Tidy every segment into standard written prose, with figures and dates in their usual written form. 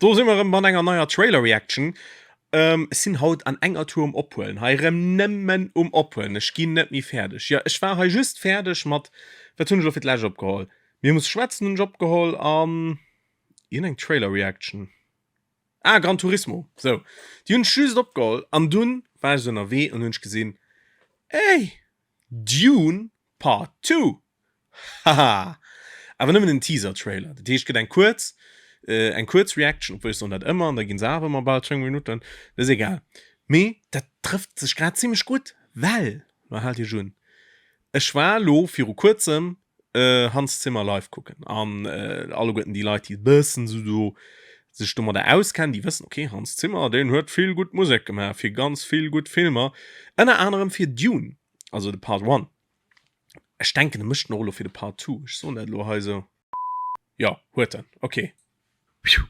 Do si mer erëm mat enger neier Trailer Reaction. Ech sinn haut an enger Tour um Ophuelen. Hei erëm nëmmen um Ophuelen. Ech ginn net méi fäerdeg. Jo, ech war hei just fäerdeg mat, wat hunn ech elo fir d'lescht opgeholl? Mir muss schwätzen hunn ech opgeholl an iergendeng Trailer Reaction. Ah, Gran Turismo. Sou, déi hunn ech just opgeholl an dunn war ech esou ënnerwee an hunn ech gesinn, Ey, Dune Part 2! Haha! Awer nëmmen en Teaser-Trailer. Dat heescht, et gëtt eng kuerz, eng kuerz Reaction, obwuel ech soen dat ëmmer, an da ginn se awer ëmmer bal 10 Minutten. Dat ass egal. Mee dat trëfft sech grad zimmlech gutt, well, lo haalt iech un, ech war lo viru kuerzem Hans Zimmer live kucken an alleguerten déi Leit, déi e bëssen esou do sech domadder auskennen, déi wëssen, okay, Hans Zimmer, deen huet vill gutt Musek gemaach fir ganz vill gutt Filmer, ënner anerem fir Dune, also de Part One. Ech denken e mécht en och elo fir de Part 2. Ech soen dat elo hei esou. Jo, huet en. Ok. Phew.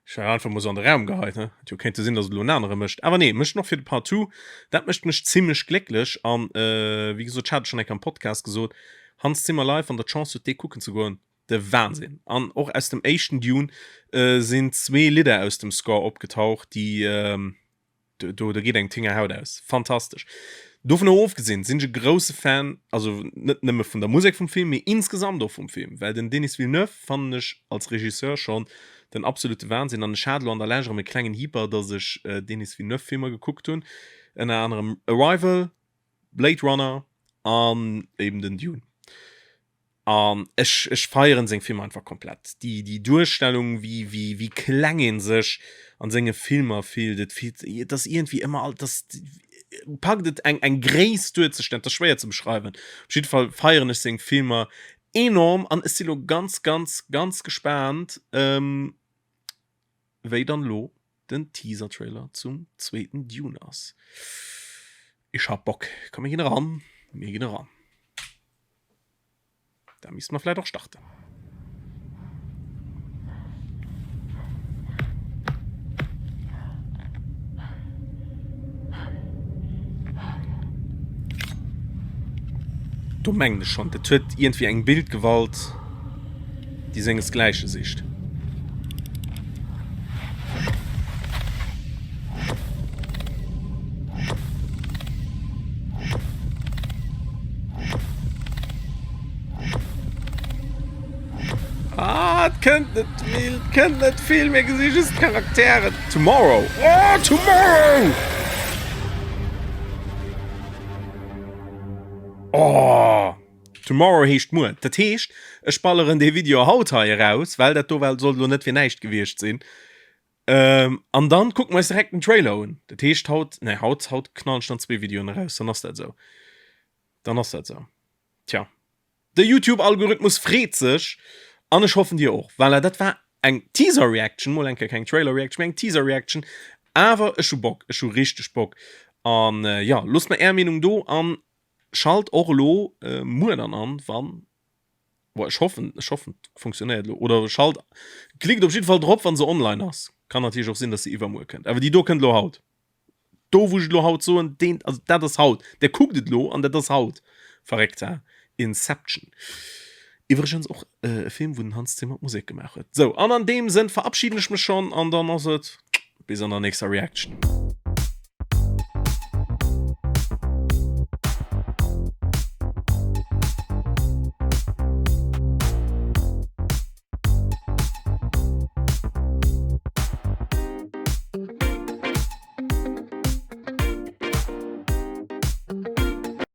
Ech war einfach mol esou an de Raum geheit, ne? Hätt jo kéinte sinn, datt et elo en anere mécht. Awer nee, mécht en och fir de Part 2. Dat mécht mech zimlech glécklech. An, wéi gesot, ech hat et schonn eng Kéier am Podcast gesot, Hans Zimmer Live, wann der d'Chance hutt, dee kucken ze goen, de Wahnsinn. An och aus dem éischten Dune sinn zwee Lidder aus dem Score opgetaucht, déi, Do, do geet engem d'Hinger Haut aus. Fantastesch. Dovunner ofgesinn sinn ech e grousse Fan, also net nëmme vun der Musek vum Film, mee insgesamt och vum Film, well den Denis Villeneuve fannen ech als Regisseur schonn den absolute Wahnsinn an ech hat elo an der Lescht erëm e klengen Hyper, dass ech Denis Villeneuve Filmer gekuckt hunn, ënner anerem Arrival, Blade Runner an eben den Dune. An ech, ech feieren seng Filmer einfach komplett. Déi, déi Duerstellung, wéi, wéi, wéi kleng ee sech an senge Filmer fillt, et fillt, et ass iergendwéi ëmmer all, dass packt et eng, eng Gréisst duerzestellen, et ass schwéier ze beschreiwen. Op jidde Fall feieren ech seng Filmer enorm an ech si lo ganz, ganz, ganz gespaant, wéi dann lo den Teaser-Trailer zum zweeten Dune ass. Ech hab Bock. Komm mir ginn eran, mir ginn eran. Da misste mer vläit och starten. Do mengen ech schonn, dat huet iergendwéi eng Bildgewalt, déi sengesgläiche sicht. Ah, et kënnt net vill, et kënnt net vill, mir gesi just d'Charakteren. Tomorrow! Oh, tomorrow! Oh! Tomorrow heescht muer. Dat heescht, ech balleren dee Video haut hei eraus, well dat do well sollt elo net fir näischt gewiescht sinn. Ähm, an dann kucke mer eis direkt den Trailer un. Dat heescht haut, nee, haut, haut knallen ech dann zwee Videoen eraus, dann ass dat esou. Dann ass dat esou. Tja. De YouTube-Algorithmus freet sech an ech hoffen dir och. Voilà, dat war eng Teaser-Reaction, mol eng Kéier keng Trailer-Reaction, mee eng Teaser-Reaction. Awer ech hu Bock, ech hu richteg Bock. An äh, ja, loosst mer är Meenung do an schalt och elo äh, muer dann an, wann Boah, ech hoffen, ech hoffen, et funktionéiert elo. Oder schalt, klickt op jidde Fall drop, wann se online ass. Kann natierlech och sinn, dass se iwwermuer kënnt. Awer déi do kënnt elo haut. Do, wou ech et elo haut soen, deen, also dat ass haut. Der kuckt et elo an dat ass haut. Verréckt, ha? Inception. Iwwregens och e Film, wou den Hans Zimmer d'Musek gemaach huet. Sou, an an deem Sënn verabschieden ech mech schonn an dann ass et bis an der nächster Reaction.